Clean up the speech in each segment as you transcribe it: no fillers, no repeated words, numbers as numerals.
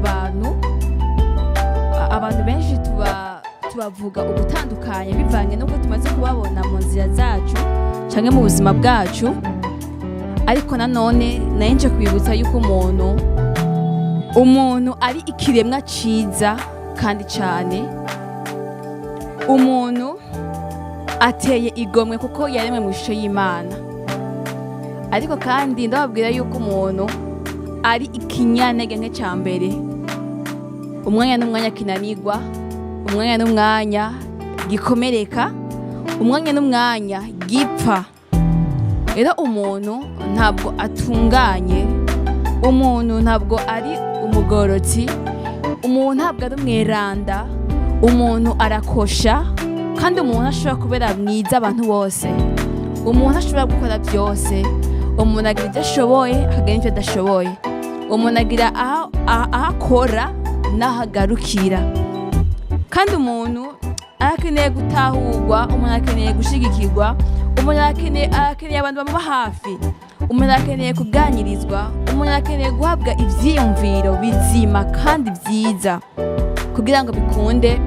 Abantu, abantu benshi tuba tubavuga ugutandukanye bivanye n'uko tumaze kubabona mu nzira zacu canke mu buzima bwacu. Ariko nanone nayo nje kwibutsa yuko umuntu ari ikiremwa ciza kandi cane. Umuntu ateye igomwe kuko yaremwe mu ishusho y'Imana. Ariko kandi ndababwira yuko umuntu ari ikinyantege nke ca mbere. Umwanya n'umwanya kinanirwa, umwanya n'umwanya gikomereka, umwanya n'umwanya gipfa. Rero umuntu ntabwo atunganye, umuntu ntabwo ari umugorotsi, umuntu ntabwo ari umweranda. Umuntu arakosha, kandi umuntu ashobora kubera mwiza abantu bose. Umuntu ashobora gukora byose. Umuntu agira ibyo ashoboye, akagira n'ibyo adashoboye. Umuntu agira aho akora n'aho agarukira. Kandi umuntu arakeneye gutahurwa, umuntu arakeneye gushigikirwa, umuntu arakeneye abantu bamuba hafi, umuntu arakeneye kuganirizwa, umuntu arakeneye guhabwa ivyiyumviro bizima kandi vyiza kugira ngo bikunde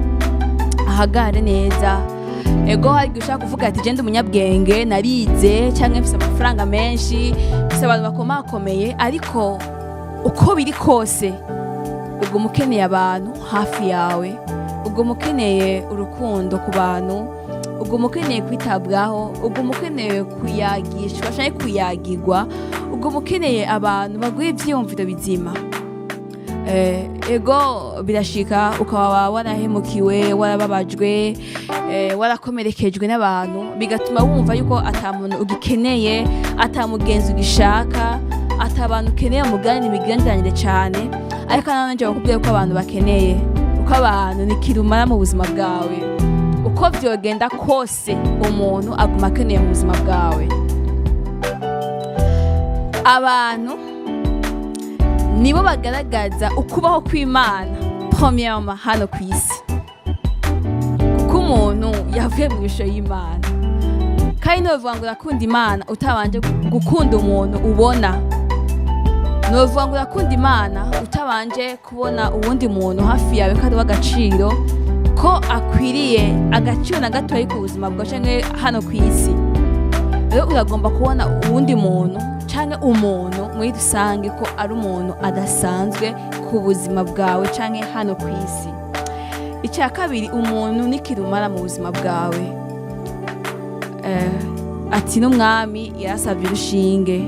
ahagare neza. Ego, hari igihe ushaka kuvuga ati: "Genda, umunyabwenge, narize, cyangwa mfise amafaranga menshi, mfise abantu bakomakomeye." Ariko uko biri kose, uguma ukeneye abantu hafi yawe, uguma ukeneye urukundo ku bantu, uguma ukeneye kwitabwaho, uguma ukeneye kuyagishwa cyangwa kuyagirwa, uguma ukeneye abantu baguha ivyiyumviro bizima. Ego, birashika ukaba warahemukiwe, warababajwe, warakomerekejwe n'abantu, bigatuma wumva yuko ata muntu ugikeneye, ata mugenzi ugishaka, ata bantu ukeneye muganira imigenderanire cyane. Ariko nanone nje bakubwira ko abantu bakeneye, uko abantu ni kirumara mu buzima bwawe. Uko vyogenda kose, umuntu aguma akeneye mu buzima bwawe. Abantu nibo bagaragaza ukubaho kw'Imana premièrement hano ku isi, kuko umuntu yavuye mu ishusho y'Imana. Kandi ntibavuga ngo urakunda Imana utabanje gukunda umuntu ubona, ntibavuga ngo urakunda Imana utabanje kubona uwundi muntu hafi yawe ko ari uw'agaciro, ko akwiriye agaciro na gatoyi ku buzima bwawe canke hano ku isi. Rero uragomba kubona uwundi muntu canke umuntu muri rusange ko ari umuntu adasanzwe ku buzima bwawe canke hano ku isi. Icya kabiri, umuntu ni kirumara mu buzima bwawe. Ati n'umwami yarasabye urushinge.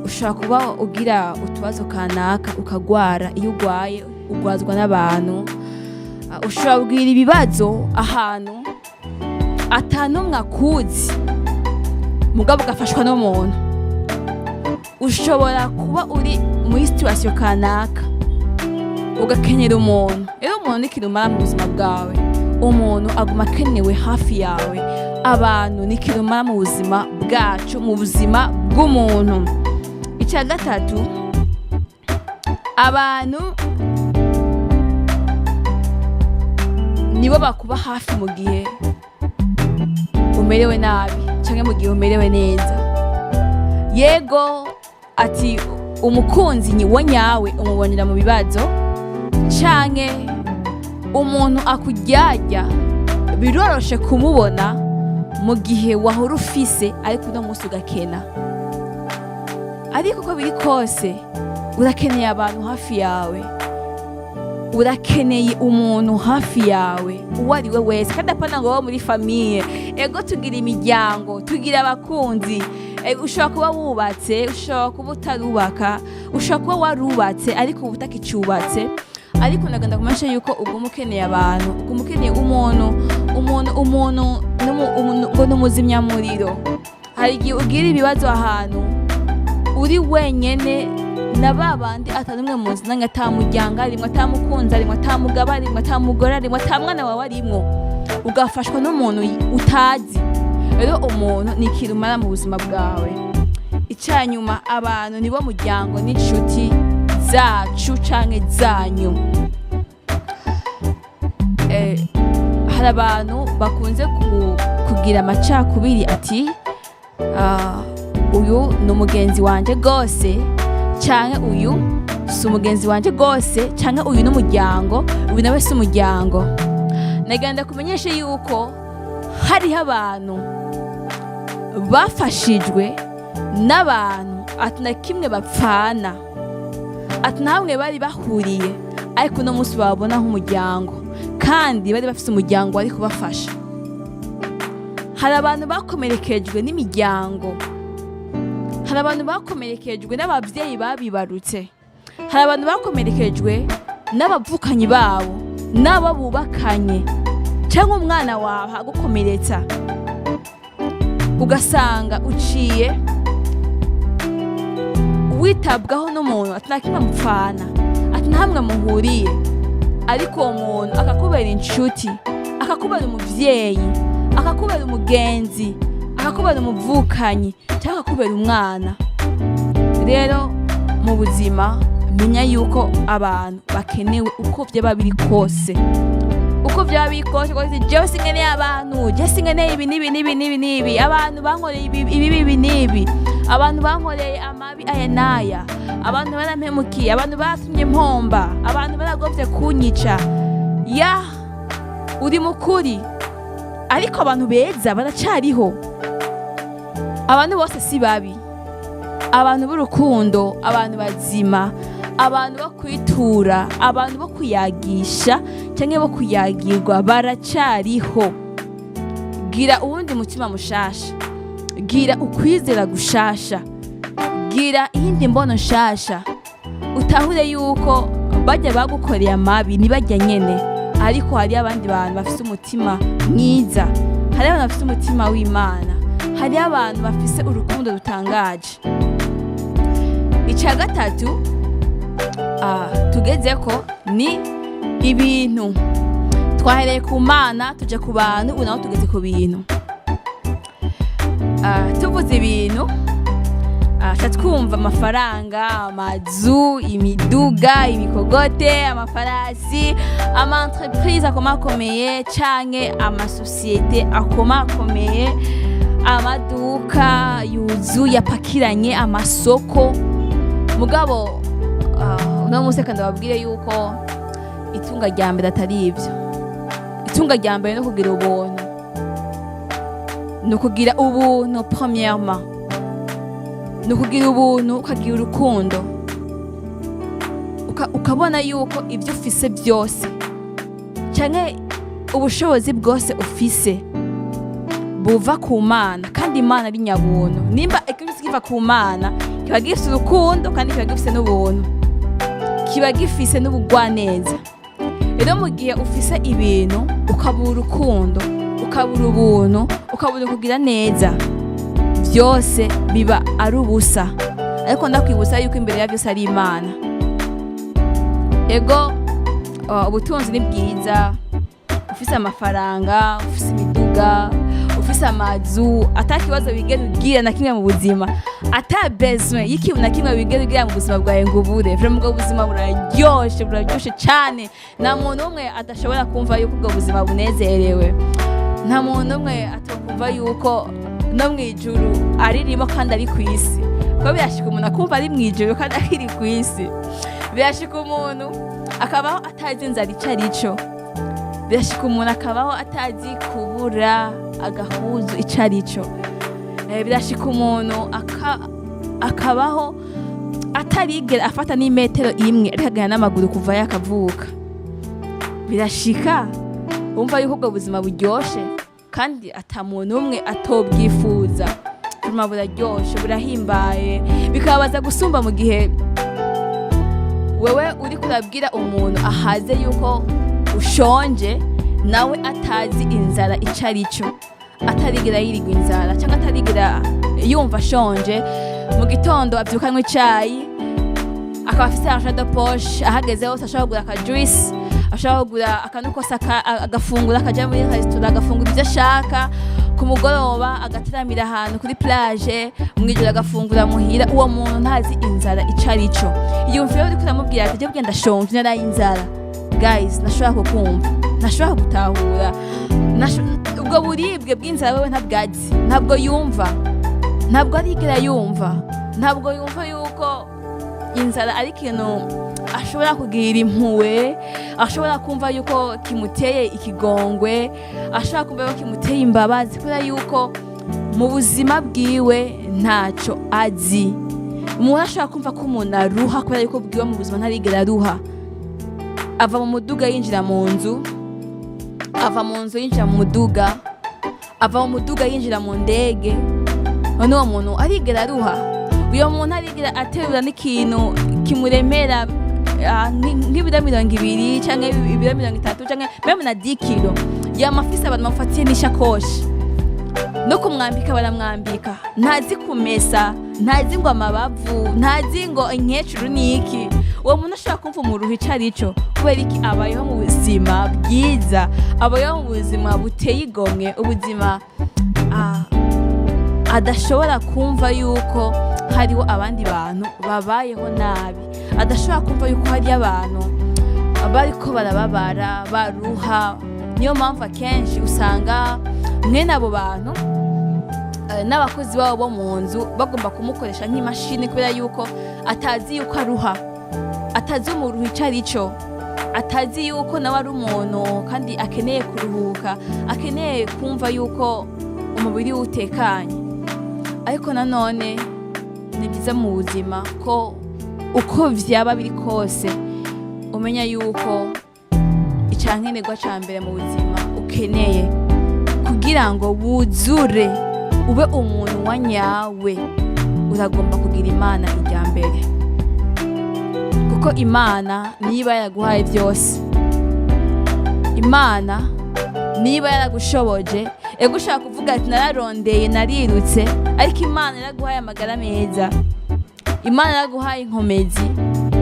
Ushobora kuba ugira utubazo kanaka, ukagwara. Iyo ugwaye, ugwazwa n'abantu. Ushobora kugira ibibazo ahantu atanumwe akuzi, mugabo ugafashwa n'umuntu. Ushobora kuba uri muri situation kanaka, ugakenyera umuntu. Rero umuntu ni kirumara mu buzima bwawe. Umuntu aguma akenewe hafi yawe. Abantu ni kirumara mu buzima bwacu, mu buzima bw'umuntu. Icya gatatu, abantu nibo bakuba hafi mu gihe umerewe nabi cyangwa mu gihe umerewe neza. Yego, ati umukunzi ni wo nyawe umubonera mu bibazo, canke umuntu akuryarya biroroshe kumubona mu gihe wahora ufise, ariko uno munsi ugakena. Ariko uko biri kose, urakeneye abantu hafi yawe, urakeneye umuntu hafi yawe uwo ari we wese. Kandi apana ngo wowe muri famille. Ego, tugira imiryango, tugira abakunzi. Ushobora kuba wubatse, ushobora kuba utarubaka, ushobora kuba warubatse ariko ubu utakicubatse. Ariko ndagenda kumenyesha yuko uguma ukeneye abantu, uguma ukeneye umuntu. Umuntu ngo ni umuzimyamuriro. Hari igihe ugira ibibazo ahantu uri wenyene na ba bandi atari umwe muzi nange, ata muryango arimwo, ata mukunzi arimwo, ata mugabo arimwo, ata mugore arimwo, ata mwana wawe arimwo, ugafashwa n'umuntu utazi. Rero umuntu ni kirumara mu buzima bwawe. Icyanyuma, abantu nibo muryango n'inshuti zacu canke zanyu. Hari abantu bakunze kugira amacakubiri, ati: "Ah, uyu ni umugenzi wanje rwose," canke: "Uyu ni Canke uyu si umugenzi wanje rwose, canke uyu n'umuryango, uyu nawe si umuryango. Nagenda kumenyesha yuko hariho abantu bafashijwe n'abantu ati na kimwe bapfana, ati na hamwe bari bahuriye, ariko uno munsi babona nk'umuryango kandi bari bafise umuryango wari kubafasha. Hari abantu bakomerekejwe n'imiryango, hari abantu bakomerekejwe n'ababyeyi babibarutse, hari abantu bakomerekejwe n'abavukanyi babo, n'abo bubakanye, cyangwa umwana wawe agukomeretsa, ugasanga uciye witabwaho n'umuntu ati nta kimwe mupfana, ati nta hamwe muhuriye, ariko uwo muntu akakubera inshuti, akakubera umuvyeyi, akakubera umugenzi, akakubera umuvukanyi, cyangwa akakubera umwana. Rero mu buzima, menya yuko abantu bakenewe uko byaba biri kose, uko byaba biri kose kose. Jewe sinkeneye abantu, jewe sinkeneye ibi n'ibi n'ibi n'ibi n'ibi, abantu bankoreye ibi ibi ibi n'ibi, abantu bankoreye amabi aya n'aya, abantu barampemukiye, abantu batumye mpomba, abantu baragovye kunyica. Ya, uri mukuri, ariko abantu beza baracariho. Abantu bose si babi. Abantu b'urukundo, abantu bazima, abantu bo kwitura, abantu bo kuyagisha cyangwa bo kuyagirwa baracariho. Gira uwundi mutima mushasha, gira ukwizera gushasha, gira iyindi mbono nshasha, utahure yuko bajya bagukoreye amabi ntibajya nyene, ariko hariyo abandi bantu bafise umutima mwiza, hariyo abantu bafise umutima w'Imana, hariyo abantu bafise urukundo rutangaje. Icya gatatu tugeze ko ni ibintu. Twahereye ku Mana, tujya ku bantu, ubu naho tugeze ku bintu. Tuvuze ibintu, tuca twumva amafaranga, amazu, imiduga, imikogote, amafarasi, ama entreprise akomakomeye canke amasosiyete akomakomeye, amaduka yuzuye apakiranye, amasoko. Mugabo uno munsi reka ndababwire yuko itunga rya mbere atari ivyo. Itunga rya mbere no kugira ubuntu, ni ukugira ubuntu. Premièrement, ni ukugira ubuntu, ukagira urukundo, ukabona yuko ibyo ufise byose canke ubushobozi bwose ufise buva ku Mana, kandi Imana ari nyabuntu. Nimba ikintu kiva ku Mana, kiba gifise urukundo kandi kiba gifise n'ubuntu, kiba gifise n'ubugwaneza. Rero mu gihe ufise ibintu ukabura urukundo, ukabura ubuntu, ukabura kugira neza, byose biba ari ubusa. Ariko ndakwibutsa yuko imbere ya byose ari Imana. Ego, ubutunzi ni bwiza. Ufise amafaranga, ufise imiduga, ufise amazu, ata kibazo wigera ugira na kimwe mu buzima, ata besoin y'ikintu na kimwe wigera ugira mu buzima bwawe ngo ubure, vraiment ubwo buzima buraryoshe, buraryoshe cane. Nta muntu umwe adashobora kumva yuko ubwo buzima bunezerewe. Nta muntu umwe atokumva yuko no mu ijuru aririmo kandi ari ku isi, kuko birashika umuntu akumva ari mu ijuru kandi akiri ku isi. Birashika umuntu akabaho atazi inzara ico ari cyo. Birashika umuntu akabaho atazi kubura agahuzu ico ari cyo. Birashika umuntu akabaho atarigera afata n'imetero imwe ariko agenda n'amaguru kuva yakavuka. Birashika wumva yuko ubwo buzima buryoshe kandi ata muntu umwe atobwifuza. Ubuzima buraryoshe, burahimbaye, bikababaza gusumba mu gihe wewe uriko urabwira umuntu ahaze yuko ushonje, nawe atazi inzara ico ari cyo, atarigera yirigwa inzara cyangwa atarigera yumva ashonje. Mu gitondo abyuka anywa icayi, akaba afise argent de poche, ahageze hose ashobora kugura aka juice, ashobora kugura akantu kose, agafungura, akaja muri resitora agafungura ibyo ashaka, ku mugoroba agateramira ahantu kuri plage, mw'ijoro agafungura muhira. Uwo muntu ntazi inzara ico ari cyo. Yumva iyo uriko uramubwira ati: "Jya ndashonje, naraye inzara." Guys, ntashobora kukumva, ntashobora gutahura. Ubwo buribwe bw'inzara wewe ntabwazi, ntabwo yumva, ntabwo arigera yumva, ntabwo yumva yuko Inzara ari ikintu ashobora kugira impuwe, ashobora kumva yuko kimuteye ikigongwe, ashobora kumva yuko kimuteye imbabazi, kubera yuko mu buzima bwiwe ntacyo azi. Umuntu ashobora kumva ko umuntu aruha kubera yuko bwiwe mu buzima ntarigera aruha. Ava mu muduga yinjira mu nzu, ava mu nzu yinjira mu muduga, ava mu muduga yinjira mu ndege. None uwo muntu arigera aruha? Uyo muntu arigera aterura n'ikintu kimuremera nk'ibiro 20 canke ibiro 30 canke même na 10 kilo? Yama afise abantu bamufatiye n'ishakoshi, no kumwambika baramwambika. Ntazi kumesa, ntazi ngo amabavu, ntazi ngo inkecuru ni iki. Uwo muntu ashobora kumva umuruho ico arico? Kubera iki? Abayeho mu buzima bwiza, abayeho mu buzima buteye igomwe, ubuzima adashobora kumva yuko hariho abandi bantu babayeho nabi, adashobora kumva yuko hariyo abantu bariko barababara, baruha. Niyo mpamvu akenshi usanga mwene abo bantu n'abakozi babo bo mu nzu bagomba kumukoresha nk'imashini, kubera yuko atazi yuko aruha, atazi umuruho ico arico, atazi yuko nawe ari umuntu kandi akeneye kuruhuka, akeneye kumva yuko umubiri we utekanye. Ariko nanone ni byiza mu buzima ko uko vyaba biri kose umenya yuko icyankenerwa ca mbere mu buzima ukeneye kugira ngo wuzure, ube umuntu wa nyawe, uragomba kugira Imana ijya mbere, kuko Imana niba yaraguhaye byose, Imana niba yaragushoboje. Ego, ushaka kuvuga ati nararondeye, narirutse, ariko Imana yaraguhaye amagara meza, Imana yaraguhaye inkomezi,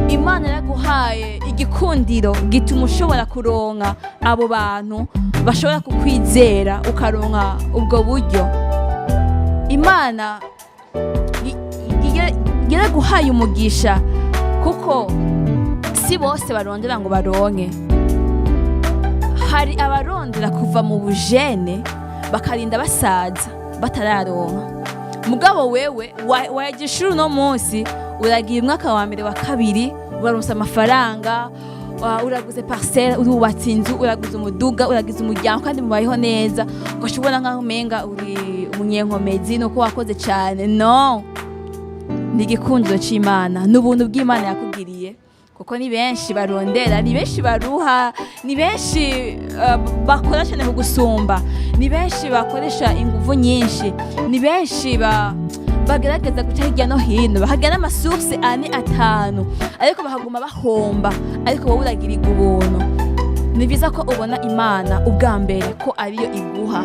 Imana yaraguhaye igikundiro gituma ushobora kuronka abo bantu bashobora kukwizera, ukaronka ubwo buryo. Imana yaraguhaye umugisha, kuko si bose barondera ngo baronke. Hari abarondera kuva mu bujene bakarinda basaza batararonka. Mugabo wewe wahejeje ishuri uno munsi, uragiye umwaka wa mbere, wa kabiri, uraronsa amafaranga, uraguze parcelle, urubatse inzu, uraguze umuduga, uragize umuryango kandi mubayeho neza, ugaca ubona nkaho umenga uri umunyenkomezi nuko wakoze cyane. No ni igikundiro c'Imana, ni ubuntu bw'Imana yakugiriye, kuko ni benshi barondera, ni benshi baruha, ni benshi bakora cyane kugusumba, ni benshi bakoresha inguvu nyinshi, ni benshi bagerageza guca hirya no hino, bakagira n'ama sources ane, atanu, ariko bakaguma bahomba. Ariko wowe uragirirwa ubuntu. Ni byiza ko ubona Imana ubwa mbere ko ariyo iguha,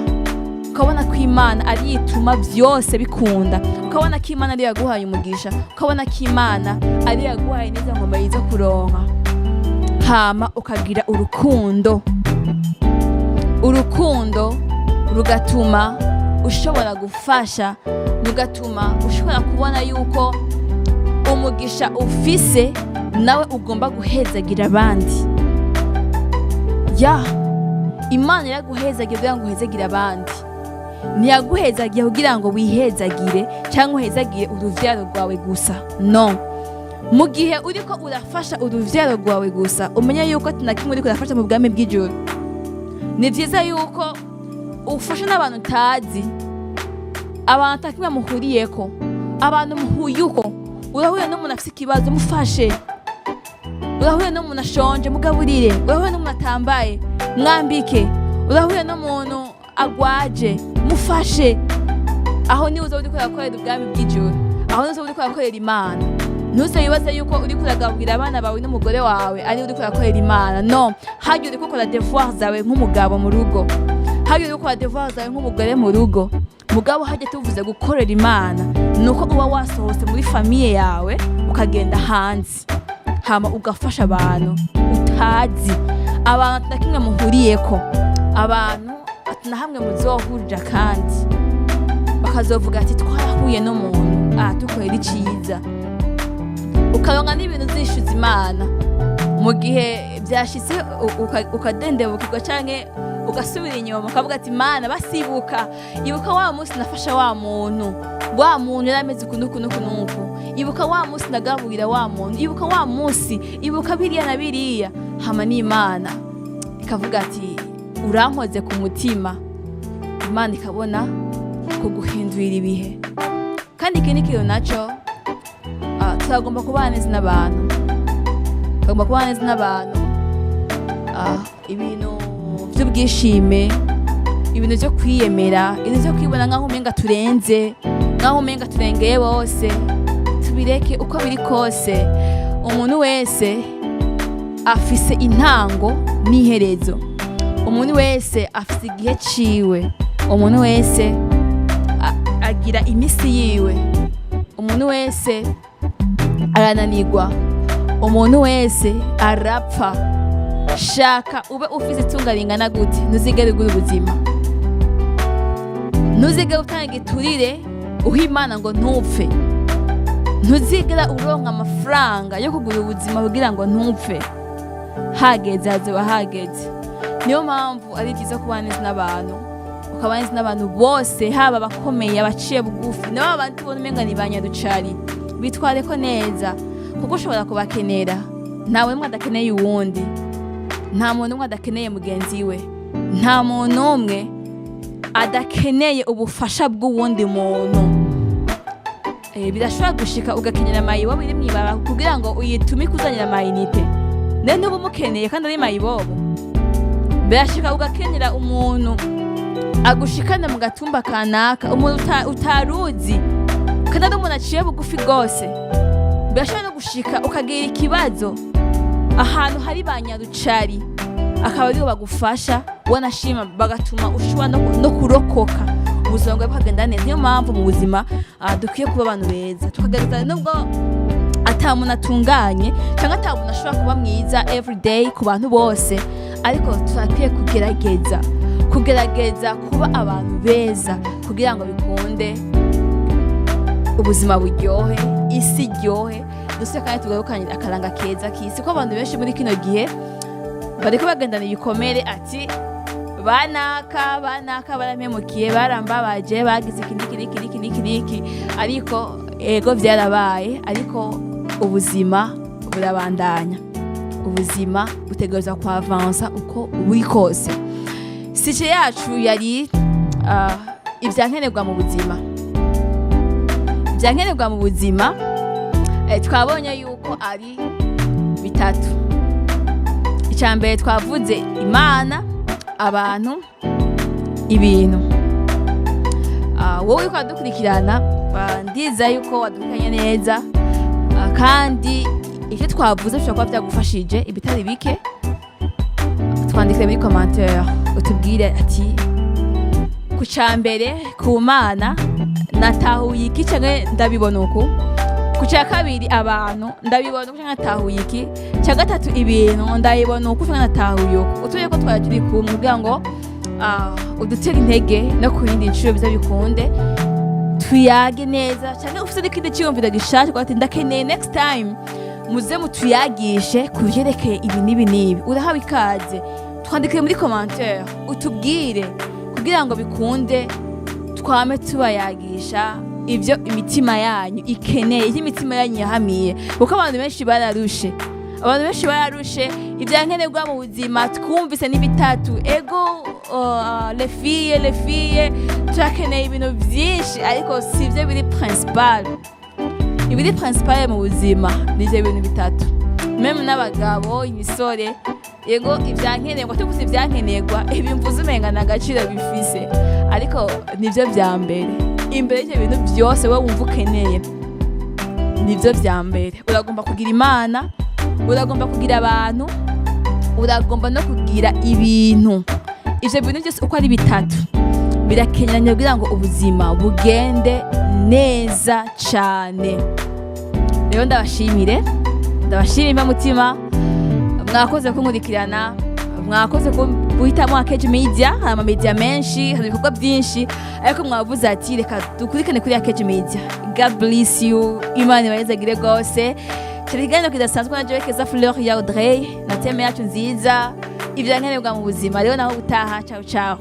ukabona ko Imana ariyo ituma byose bikunda, ukabona ko Imana ariyo yaguhaye umugisha, ukabona ko Imana ariyo yaguhaye neza ngoma yiza kuronka. Hama ukagira urukundo, urukundo rugatuma ushobora gufasha, rugatuma ushobora kubona yuko umugisha ufise nawe ugomba guhezagira abandi. Ya Imana iraguhezagira kugira ngo uhezagire abandi, ntiyaguhezagiye kugira ngo wihezagire cyangwa uhezagire uruvyaro rwawe gusa. No mu gihe uriko urafasha uruvyaro rwawe gusa, umenye yuko ati na kimwe uriko urafasha mu bwami bw'ijuru. Ni vyiza yuko ufasha n'abantu utazi, abantu atakimwe muhuriyeko, abantu muhuye uko. Urahuye n'umuntu afise ikibazo, mufashe. Urahuye n'umuntu ashonje, mugaburire. Urahuye n'umuntu atambaye, mwambike. Urahuye n'umuntu agwaje, mufashe. Aho niwe uzoba uriko urakorera ubwami bw'ijuru, aho niwe uzoba uriko urakorera Imana. Ntuze wibaze yuko uriko uragaburira abana bawe n'umugore wawe ari uriko urakorera Imana. No harya uriko ukora devoir zawe nk'umugabo mu rugo, harya uriko ukora devoir zawe nk'umugore mu rugo. Mugabo harya tuvuze gukorera Imana, ni uko uba wasohotse muri famille yawe, ukagenda hanze, hama ugafasha abantu utazi, abantu na kimwe muhuriyeko, abantu ati na hamwe muzohurira, kandi bakazovuga ati twarahuye n'umuntu aratukorera iciza. Ukaronka n'ibintu uzishyuza Imana mu gihe byashitse, ukadendebukirwa canke ugasubira inyuma, ukavuga ati Imana basibuka, ibuka wa munsi nafasha wa muntu, wa muntu yari ameze uku n'uku n'uku n'uku. Ibuka wa munsi ndagaburira wa muntu, ibuka wa munsi, ibuka biriya na biriya. Hama n'Imana ikavuga ati: "Urankoze ku mutima." Imana ikabona kuguhindurira ibihe. Kandi ikindi kintu naco, turagomba kubana neza n'abantu, tugomba kubana neza n'abantu. Ibintu by'ubwishime, ibintu byo kwiyemera, ibintu byo kwibona nk'aho umenga turenze, nk'aho umenga turengeye bose, tubireke. Uko biri kose, umuntu wese afise intango n'iherezo, umuntu wese afise igihe ciwe, umuntu wese agira imisi yiwe, umuntu wese arananirwa, umuntu wese arapfa. Shaka ube ufise itunga ringana gute, ntuzigere ugura ubuzima, ntuzigere utanga igiturire uha Imana ngo ntupfe, ntuzigera uronka amafaranga yo kugura ubuzima kugira ngo ntupfe. Hageze hazoba hageze. Niyo mpamvu ari byiza kubana neza n'abantu, ukabana neza n'abantu bose, haba abakomeye, abaciye bugufi, na ba bandi ubona umenga ni ba nyarucari, bitware ko neza kuko ushobora kubakenera. Ntawe umwe adakeneye uwundi, nta muntu umwe adakeneye mugenzi we, nta muntu umwe adakeneye ubufasha bw'uwundi muntu. Birashobora gushika ugakenera mayibobo iri mw'ibarabara kugira ngo uyitume ikuzanira amayinite, rero ntuba umukeneye kandi ari mayibobo. Birashika ugakenera umuntu agushikana mu gatumba kanaka, umuntu utaruzi kandi ari umuntu aciye bugufi rwose. Birashobora no gushika ukagira ikibazo ahantu hari ba nyarucari, akaba aribo bagufasha, wanashima bagatuma ushobora no kurokoka, ubuzima bwawe bukagenda neza. Niyo mpamvu mu buzima dukwiye kuba abantu beza, tukagerageza, nubwo ata muntu atunganye cyangwa ata muntu ashobora kuba mwiza everyday ku bantu bose, ariko turakwiye kugerageza kuba abantu beza kugira ngo bikunde ubuzima buryohe, isi iryohe, duse kandi tugarukanye akaranga keza k'isi, ko abantu benshi muri kino gihe bariko bagendana ibikomere, ati: "Banaka banaka barampemukiye, barambabaje, bagize iki niki niki niki niki niki." Ariko ego, vyarabaye, ariko ubuzima burabandanya, ubuzima butegerezwa kwavansa uko buri kose. Sujet yacu yari ivyankenerwa mu buzima. Ivyankenerwa mu buzima, twabonye yuko ari bitatu. Icya mbere twavuze Imana, abantu, ibintu. Wowe uriko uradukurikirana, ndiza yuko wadukurikiranye neza, kandi ivyo twavuze bishobora kuba vyagufashije ibitari bike. Twandikire muri commentaire, utubwire ati: "Ku ca mbere, ku Mana, natahuye iki canke ndabibona uku; ku cya kabiri, abantu, ndabibona uku canke natahuye iki; cya gatatu, ibintu, ndabibona uku canke natahuye uku." Utuye ko twari turi kumwe kugira ngo udutere intege no ku yindi nshuro biza bikunde tuyage neza, canke ufise n'ikindi ciyumviro gishasha ukavuga ati: "Ndakeneye next time muze mutuyagishe ku vyerekeye ibi n'ibi n'ibi." Urahawe ikaze, twandikire muri commentaire utubwire kugira ngo bikunde twame tubayagisha ibyo imitima yanyu ikeneye, ibyo imitima yanyu yahamiye, kuko abantu benshi bararushe, abantu benshi bararushe. Ibyankenerwa mu buzima twumvise ni bitatu. Ego, les filles turakeneye ibintu byinshi, ariko si byo biri principal. Ibiri principal mu buzima ni ibyo bintu bitatu. Même n'abagabo, imisore, yego, ibyankenerwa, tuvuze ibyankenerwa, ibi mvuze umenga nta gaciro bifise, ariko nibyo vya mbere. Imbere y'ibyo bintu byose wowe wumva ukeneye, nibyo vya mbere. Uragomba kugira Imana, uragomba kugira abantu, uragomba no kugira ibintu. Ivyo bintu byose uko ari bitatu birakeneranye kugira ngo ubuzima bugende neza cane. Rero ndabashimire, ndabashimire mutima. Mwakoze kunkurikirana, mwakoze guhitamo Akeji Media. Hari amamedia menshi, hari ibikorwa byinshi, ariko mwavuze ati: "Reka dukurikane kuri Akeji Media." God bless you, Imana ibahezagire rwose. Cyari ikiganiro kidasanzwe na Joy Keza Fleur ya Audrey na thème yacu nziza, ibyankenerwa mu buzima. Rero naho ubutaha, ciao ciao.